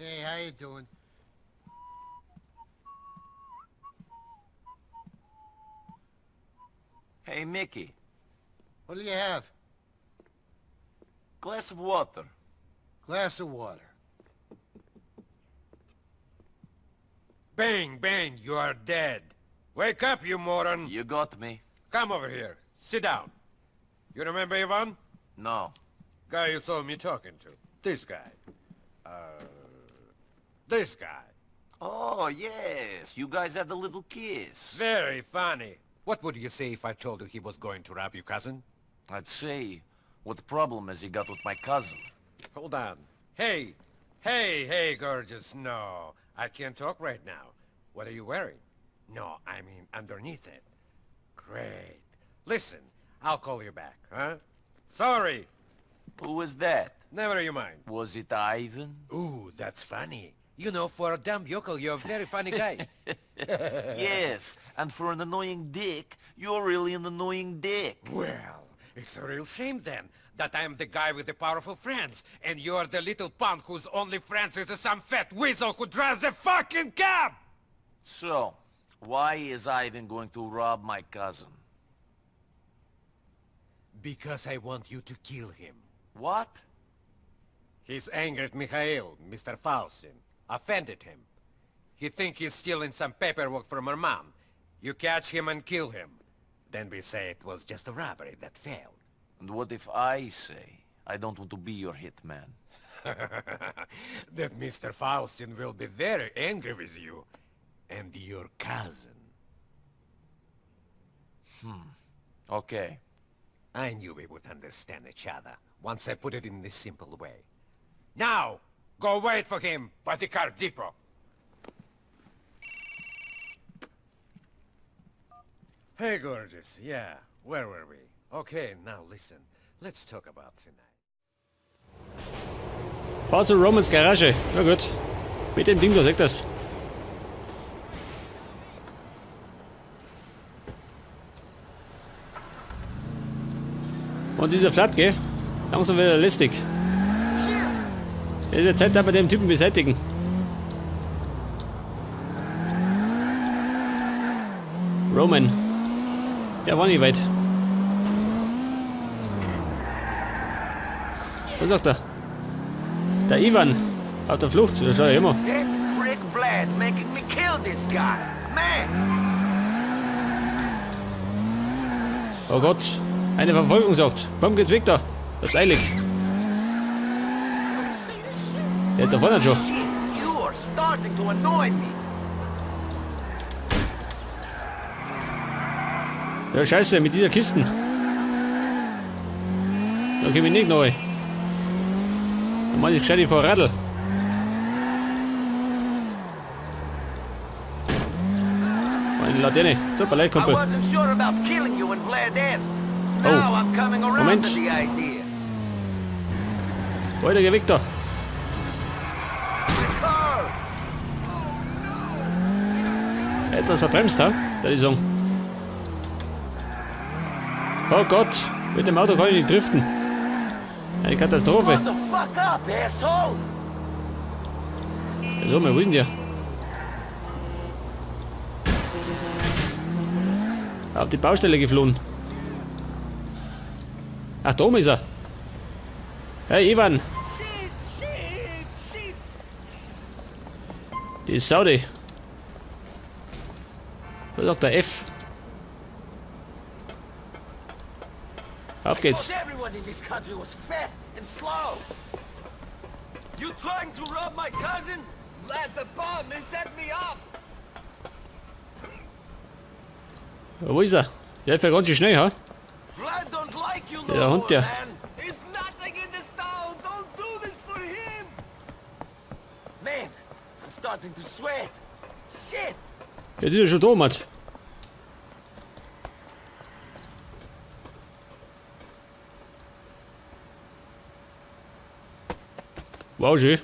Hey, how you doing? Hey, Mickey. What do you have? Glass of water. Glass of water. Bang, bang, you are dead. Wake up, you moron. You got me. Come over here. Sit down. You remember Ivan? No. Guy you saw me talking to. This guy. This guy. Oh, yes. You guys had a little kiss. Very funny. What would you say if I told you he was going to rob your cousin? I'd say, what problem has he got with my cousin? Hold on. Hey! Hey, hey, gorgeous. No, I can't talk right now. What are you wearing? No, I mean underneath it. Great. Listen, I'll call you back, huh? Sorry. Who was that? Never you mind. Was it Ivan? Ooh, that's funny. You know, for a dumb yokel, you're a very funny guy. Yes, and for an annoying dick, you're really an annoying dick. Well, it's a real shame then, that I'm the guy with the powerful friends, and you're the little punk whose only friends is some fat weasel who drives a fucking cab! So, why is Ivan going to rob my cousin? Because I want you to kill him. What? He's angered Mikhail, Mr. Faustin. Offended him. He think he's stealing some paperwork from her mom. You catch him and kill him. Then we say it was just a robbery that failed. And what if I say I don't want to be your hitman? That Mr. Faustin will be very angry with you. And your cousin. Okay. I knew we would understand each other once I put it in this simple way. Now, go wait for him by the car depot. Hey, gorgeous. Yeah, where were we? Okay, now listen. Let's talk about tonight. Fahr zu Romans Garage. Na gut. Mit dem Ding da, sagt das. Und dieser Flat, gell? Langsam wieder lästig. In der Zeit, da wir den Typen beseitigen. Roman. Ja, war nicht weit. Was sagt er? Der Ivan. Auf der Flucht. Da schau ich immer. That prick Vlad making me kill this guy. Man! Oh Gott. Eine Verfolgungsjagd. Komm, geht's weg da. Hab's eilig. Ja, da vorne schon. Shit, you are starting to annoy me. Ja, scheiße, mit dieser Kisten. Da komm ich nicht neu. Da mach ich gescheit die Radl. Meine Laterne. Tut mir leid, I Kumpel. wasn't sure about killing you when Vlad asked. Oh. Now I'm coming around Moment. to the idea. Alter, geh weg da. The car! Etwas verbremst, ha? Da die Song. Oh Gott, mit dem Auto kann ich nicht driften. Eine Katastrophe. Shut the fuck up, asshole! So, wo ist denn der? Auf die Baustelle geflohen. Ach, da oben ist er. Hey, Ivan. Die ist Saudi. Da ist auch der F. Auf geht's. Thought everyone in this country was fat and slow. You trying to rob my cousin? Vlad's a bum. He set me up. Wo ist er? Der fährt ganz schön schnell, ha? Vlad don't like you no Der Hund, more, der. man. He's nothing in this town. Don't do this for him. Man, I'm starting to sweat. Shit. Jetzt ist er schon da, Matt. Wow, schön.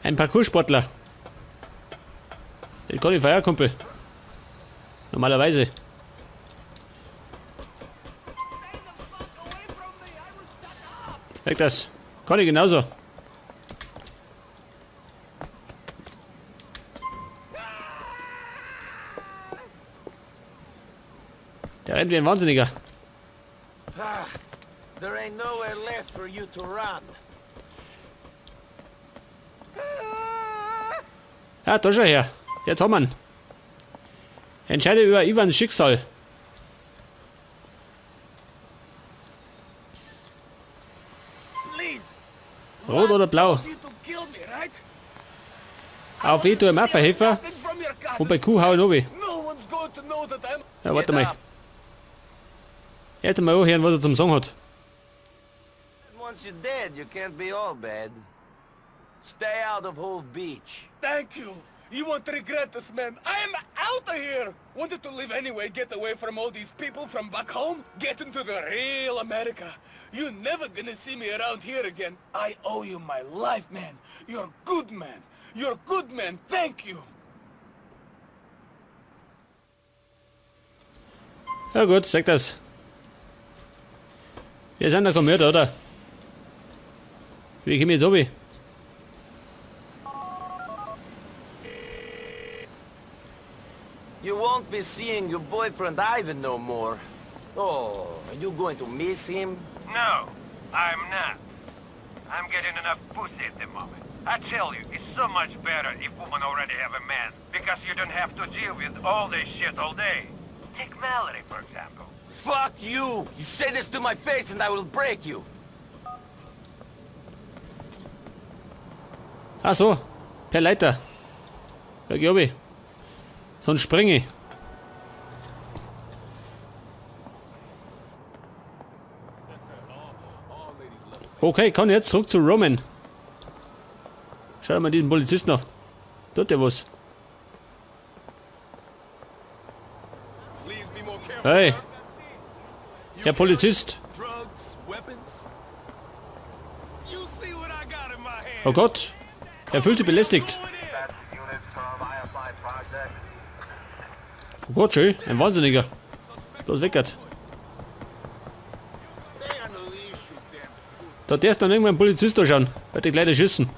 Ein Parcoursportler. Den kann ich feiern, Kumpel. Normalerweise. Weg das. Kann ich genauso. Der rennt wie ein Wahnsinniger. There ain't nowhere left for you to run. Ja, da schau her. Jetzt haben wir ihn. Entscheide über Ivans Schicksal. Please. Rot oder blau? You to kill me, right? Auf E tue ich mir verhelfen. Nothing from your cousin. Und bei Q hau ich runter. No one's going to know that I'm. Ja, warte mal. Erst einmal anhören, was er zum Sagen hat. Once you're dead, you can't be all bad. Stay out of Hove Beach. Thank you. You won't regret this, man. I am out of here. Wanted to leave anyway, get away from all these people from back home, get into the real America. You're never gonna see me around here again. I owe you my life, man. You're good, man. You're good, man. Thank you. Ja gut, sag das. Wir sind doch Mörder, oder? Wie komme ich jetzt runter? You won't be seeing your boyfriend Ivan no more. Oh, are you going to miss him? No, I'm not. I'm getting enough pussy at the moment. I tell you, it's so much better if women already have a man, because you don't have to deal with all this shit all day. Take Mallory, for example. Fuck you! You say this to my face and I will break you. Ach so, per Leiter. Ja, geh runter. Sonst springe ich. Okay, kann jetzt zurück zu Roman. Schau dir mal diesen Polizisten an. Tut der was? Please be more careful. Hey, Herr Polizist. Drugs, weapons. You see what I got in my hand. Oh Gott, er fühlt sich belästigt. Oh Gott, schön, ein Wahnsinniger. Bloß weg grad. Stay on the leash, you damn Da darfst du noch irgendwann einen Polizist anschauen. Wird dich gleich erschießen.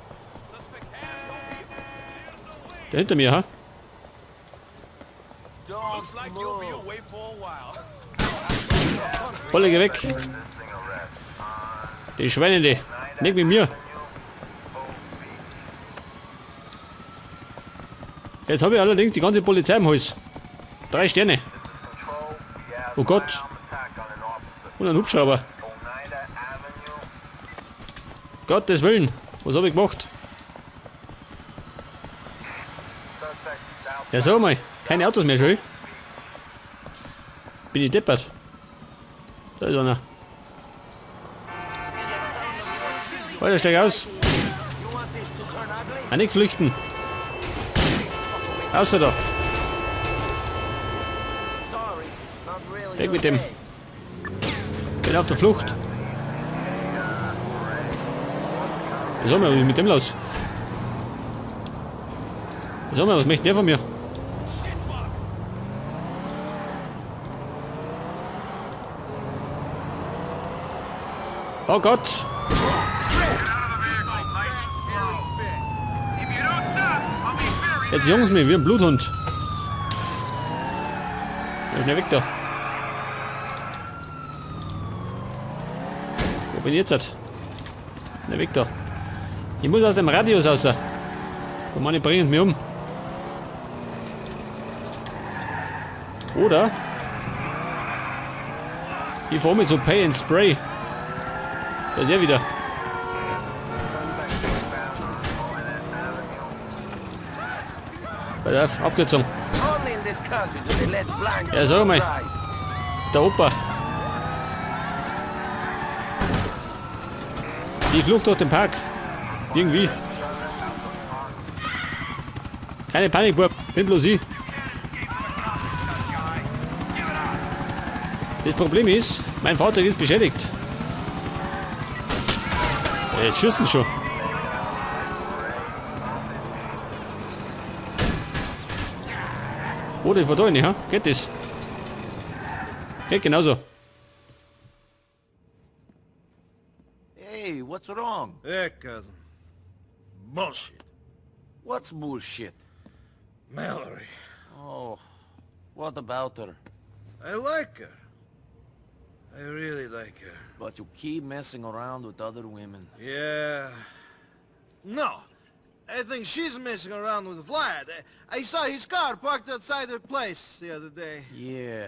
Der hinter mir, ha? Don't Looks like you'll be move. away for a while. Bolle, geh weg. Die Schweine, die. Nicht mit mir. Jetzt habe ich allerdings die ganze Polizei im Hals. 3 Sterne. Oh Gott. Und ein Hubschrauber. Gottes Willen. Was habe ich gemacht? Ja, sag mal. Keine Autos mehr, schön. Bin ich deppert. Da ist einer. Weiter, steig aus. You want this to turn ugly? Ah, nicht flüchten. Außer da. Sorry, not really Weg your mit dem. day. Bin auf der Flucht. Was haben wir mit dem los? Was haben wir? Was möchte der von mir? Oh Gott! Jetzt jungen's mich wie ein Bluthund. Ja, schnell weg da. Wo bin ich jetzt? Schnell weg da. Ich muss aus dem Radius raus. Die Mann, die bringen mich um. Oder ich fahr mit so Pay and Spray. Da ist er wieder. Pass auf, Abkürzung. Only in this country do they let blind Ja, sag mal. people drive. Der Opa. Die Flucht durch den Park. Irgendwie. Keine Panik, Bub. Bin bloß ich. Das Problem ist, mein Fahrzeug ist beschädigt. Ja, jetzt schießen schon. Oh, den fahr da rein, ha? Geht das? Geht genauso. Hey, what's wrong? Yeah, cousin. Bullshit. What's bullshit? Mallory. Oh, what about her? I like her. I really like her. But you keep messing around with other women. Yeah. No. I think she's messing around with Vlad. I saw his car parked outside her place the other day. Yeah.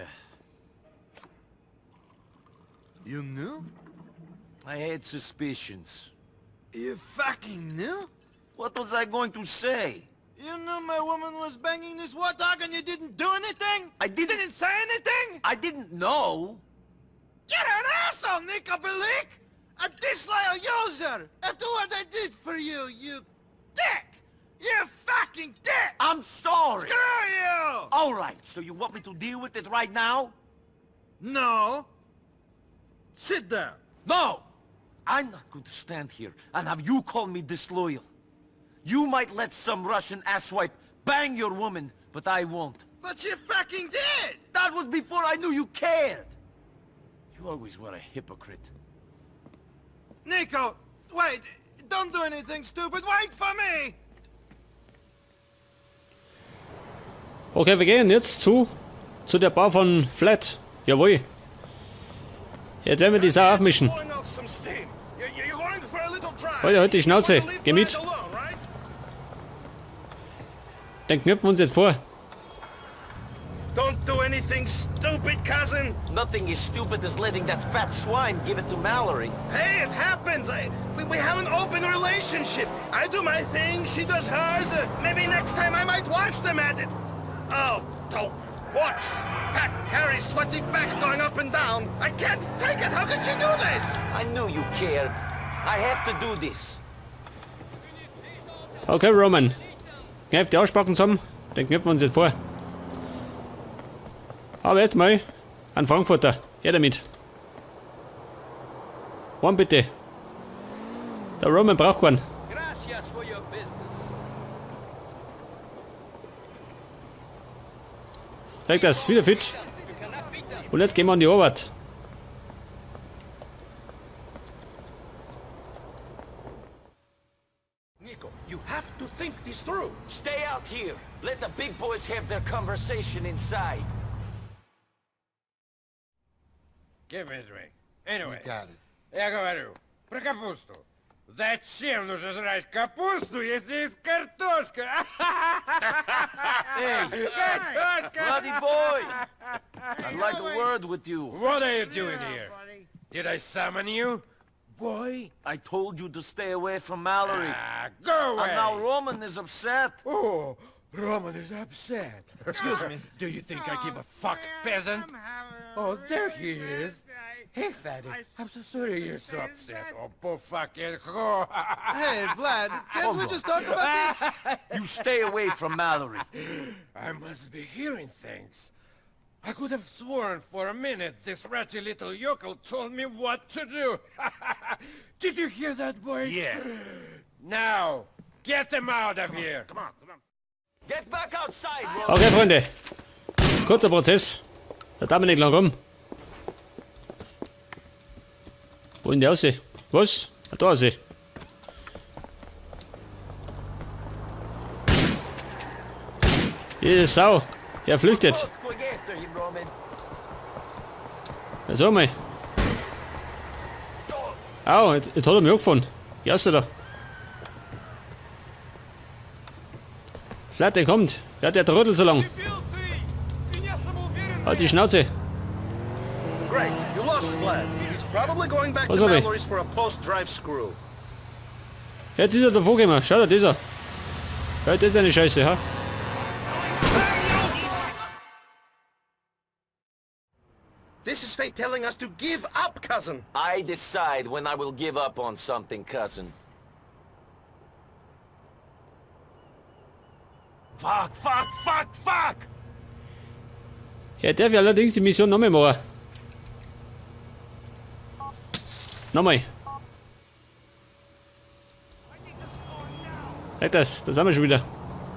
You knew? I had suspicions. You fucking knew? What was I going to say? You knew my woman was banging this warthog and you didn't do anything? I didn't- Didn't say anything? I didn't know. You're an asshole, Niko Bellic! A disloyal user! After what I did for you, you dick! You fucking dick! I'm sorry. Screw you! All right, so you want me to deal with it right now? No. Sit down. No! I'm not going to stand here and have you call me disloyal. You might let some Russian asswipe bang your woman, but I won't. But you fucking did! That was before I knew you cared! You always were a hypocrite. Niko, wait! Don't do anything stupid! Wait for me! Okay, wir gehen jetzt zu der Bar von Vlad. Jawohl. Jetzt werden wir die Sache aufmischen. Blowing off some steam. You're going for a little drive. Halt, halt die Schnauze. You wanna leave Geh mit. Vlad alone, right? Dann knöpfen wir uns jetzt vor. Don't do anything stupid, cousin! Nothing is stupid as letting that fat swine give it to Mallory. Hey, it happens. We have an open relationship. I do my thing, she does hers. Maybe next time I might watch them at it. Oh, don't watch. Fat, hairy, sweaty back going up and down. I can't take it. How could she do this? I knew you cared. I have to do this. Okay, Roman. Kneif die Arschbacken zusammen. Dann knöpfen wir uns jetzt vor. Aber erstmal an Frankfurter. Her damit. One bitte. Der Roman braucht keinen. Gracias for your business. Sag das, wieder fit. Und jetzt gehen wir an die Arbeit. Niko, you have to think this through. Stay out here. Let the big boys have their conversation inside. Give me a drink. Anyway. Got it. Я говорю, про капусту. Зачем нужно жрать капусту, если есть картошка? Hey, Картошка! bloody boy! I'd like a word with you. What are you doing here? Did I summon you? Boy? I told you to stay away from Mallory. Ah, go away! And now Roman is upset. Oh, Roman is upset. Excuse me. Do you think I give a fuck, peasant? Oh, there he is. Hey, fatty, I'm so sorry you're so upset. Oh, poor fucking whore. Hey, Vlad, can't we just talk about this? You stay away from Mallory. I must be hearing things. I could have sworn for a minute this ratty little yokel told me what to do. Did you hear that, boy? Yeah. Now, get them out of here. Come on, come on. Get back outside, Roman. Okay, Freunde. Kurzer Prozess. Da darf man nicht lang rum. Wo in der aussehen? Was? Ah, da aussehen. Diese Sau. Er flüchtet. Both going after him, Roman. Ja, so mal. Au, jetzt hat er mich angefahren. Geh raus da. Vielleicht der kommt. Ja, der trödelt so lang. Halt die Schnauze. Great, you lost Vlad. He's probably going back Was to hab ich? Mallory's for a post-drive screw. Jetzt ist er davor gekommen. Schau dir, dieser. Ja, das ist eine Scheiße, ha? This is fate telling us to give up, cousin. I decide when I will give up on something, cousin. Fuck, fuck, fuck, fuck! Ja, der will allerdings die Mission nochmal machen. Nochmal. Halt das, da sind wir schon wieder.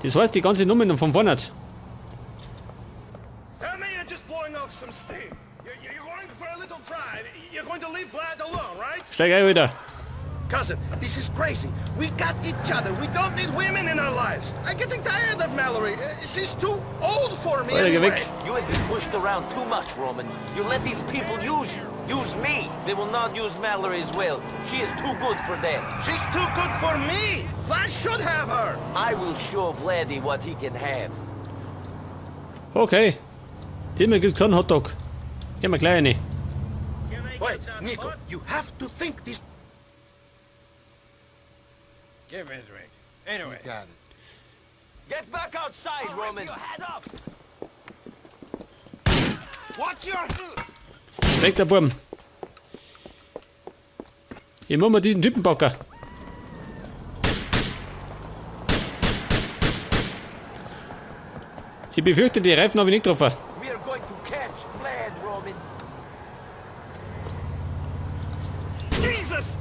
Das heißt, die ganze Nummer noch von vorne. Tell me you're just blowing off some steam. You're going for a little drive. You're going to leave Vlad alone, right? Steig ein, Alter. Cousin, this is crazy. We got each other. We don't need women in our lives. I'm getting tired of Mallory. She's too old for me Alter, geh anyway. weg. You have been pushed around too much, Roman. You let these people use you. Use me. They will not use Mallory as well. She is too good for them. She's too good for me. Vlad should have her. I will show Vladdy what he can have. Okay. Diesmal gibt's keinen Hotdog. Gehen wir gleich rein. Wait, Nico, you have to think this. Give me a drink. Anyway. Got it. Get back outside, Roman. Head up. Watch your. Weg der Burm. Ich muss mal diesen Typen packen. Ich befürchte, die Reifen habe ich nicht getroffen. We are going to catch Vlad, Roman. Jesus!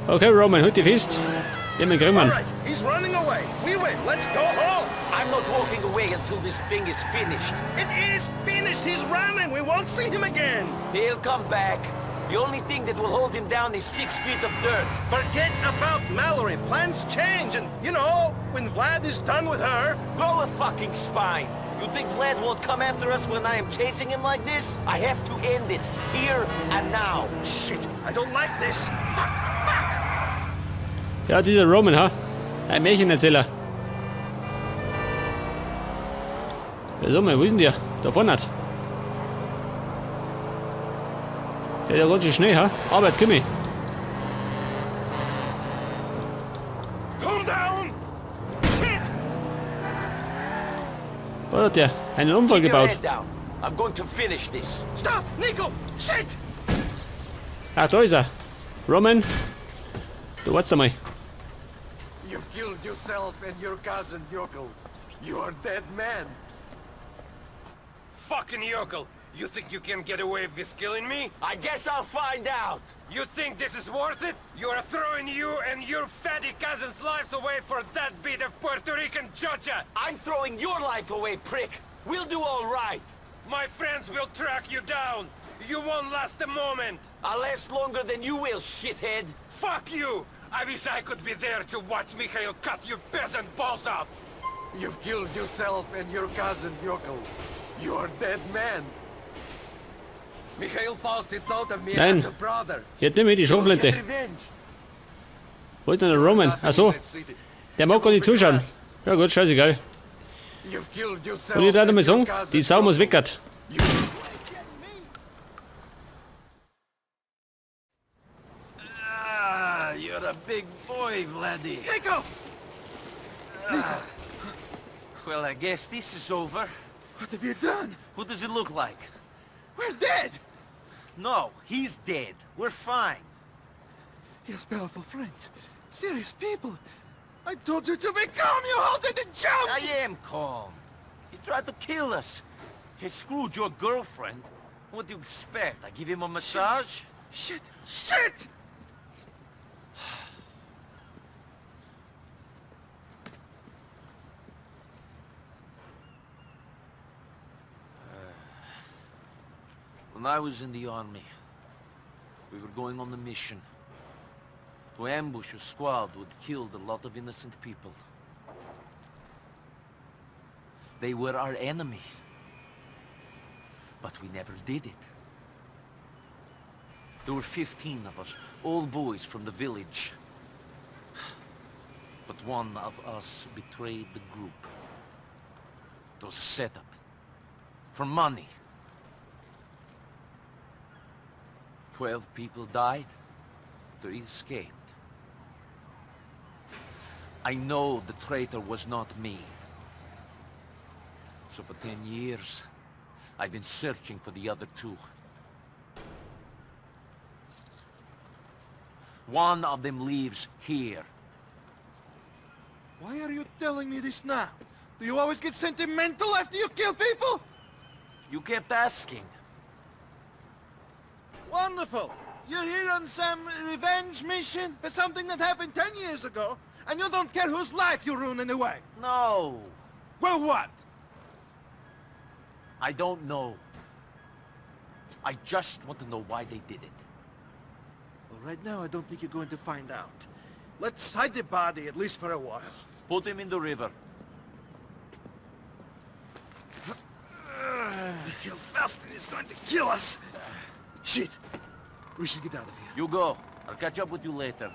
Okay, Roman, halt dich fest. Den wir kriegen All wir. right, he's running away. We win. Let's go home. I'm not walking away until this thing is finished. It is finished. He's running. We won't see him again. He'll come back. The only thing that will hold him down is 6 feet of dirt. Forget about Mallory. Plans change, and you know, when Vlad is done with her, Grow a fucking spine. You think Vlad won't come after us when I am chasing him like this? I have to end it. Here and now. shit, I don't like this. Fuck, fuck. Ja, dieser Roman, ha? Ein Märchenerzähler. Ja, so mal, wo ist denn der? Da vorne hat. Der ist ja ganz schön schnell, ha? Aber jetzt komm ich. Calm down. Shit. Was hat der? Einen Unfall Keep your gebaut. head down. I'm going to finish this. Stop, Nico. Shit. Ach, da ist er. Roman. Du wartest einmal. You've killed yourself and your cousin, Yokel. You're dead man. Fucking Yokel! You think you can get away with killing me? I guess I'll find out. You think this is worth it? You are throwing you and your fatty cousin's lives away for that bit of Puerto Rican Georgia! I'm throwing your life away, prick. We'll do all right. My friends will track you down! You won't last a moment! I'll last longer than you will, shithead. Fuck you! I wish I could be there to watch Mikhail cut your peasant balls off! You've killed yourself and your cousin, Yokel. You're dead man. Mikhail falsely thought of me Nein. as a brother. Jetzt nimm ich die Schrotflinte. Get revenge. Wo ist denn der Roman? Ach so, der mag gar nicht zuschauen. Ja gut, scheißegal. You've killed yourself Und ich darf and mal your sagen, cousin, die Sau muss Yokel. weggert. Ah, you're a big boy, Vladdy. Nico. Well, I guess this is over. What have you done? What does it look like? We're dead! No, he's dead. We're fine. He has powerful friends. Serious people. I told you to be calm, you halted and jumped! I am calm. He tried to kill us. He screwed your girlfriend. What do you expect? I give him a massage? Shit! Shit! When I was in the army, we were going on a mission to ambush a squad who had killed a lot of innocent people. They were our enemies. But we never did it. There were 15 of us, all boys from the village. But one of us betrayed the group. It was a setup. For money. 12 people died. 3 escaped. I know the traitor was not me. So for 10 years, I've been searching for the other two. One of them lives here. Why are you telling me this now? Do you always get sentimental after you kill people? You kept asking. Wonderful! You're here on some revenge mission for something that happened 10 years ago, and you don't care whose life you ruin anyway. No, Well, what? I don't know. I just want to know why they did it. Right now, I don't think you're going to find out. Let's hide the body, at least for a while. Put him in the river. Mikhail Faustin is going to kill us. Shit! We should get out of here. You go. I'll catch up with you later.